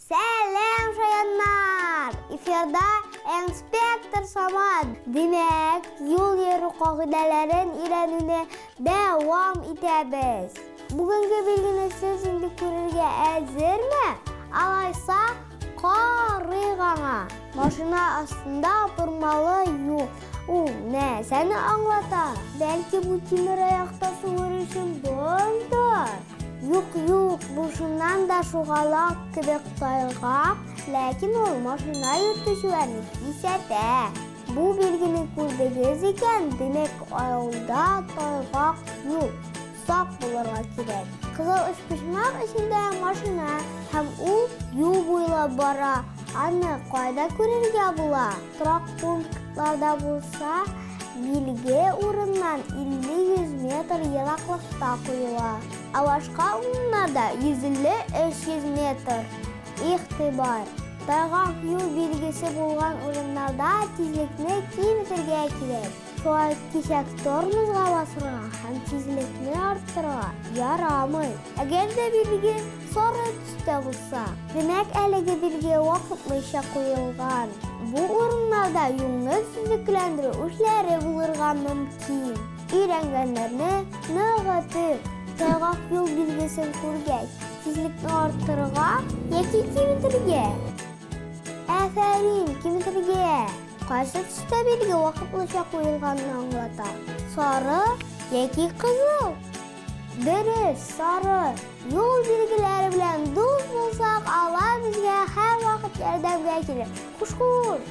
Сәлам, шаяннар! Эфирда инспектор Самат. Димәк, юл йөрү кагыйдәләрен өйрәнүне дәвам итәбез. Бүгенге билгене сез инде күрергә әзерме? Алайса, карыйк аңа. Машина астында бормалы юл. Ул нәрсәне аңлата? Бәлки бу тимер аякта сугыр өчен боздыр? Юк, юк, бу шуннан да шугалак кебек тайгак, ләкин ул машина йөртүчеләрне кисәтә. Бу билгене күрдегез икән, димәк, алда тайгак юл. Сак булырга кирәк. Кызыл өчпочмак эчендә машина һәм ул юл буйлап бара. Аны кайда күрергә була? Торак пунктларда булса, билге урыннан 50-100 метр ераклыкта куела. Ә башка урыннарда 150-300 метр. Игътибар! Тайгак юл билгесе булган урыннарда тизлекне киметергә кирәк. Шулай ук кисәк тормозга басырга һәм тизлекне арттырырга ярамый. Әгәр дә билге сары төстә булса, димәк, әлеге билге вакытлыча куелган. Бу урыннарда юлны төзекләндерү эшләре булырга мөмкин. Өйрәнгәннәрне ныгытыйк. Тайгак юл билгесен күргәч, тизлекне арттырырга яки киметергә? Афәрин, киметергә! Кайсы төстә билге вакытлыча куелганны аңлата? Сары яки кызыл? Дөрес, сары. Юл билгеләре белән дус булсак, алар безгә һәрвакыт ярдәмгә килер. Хуш-хуш!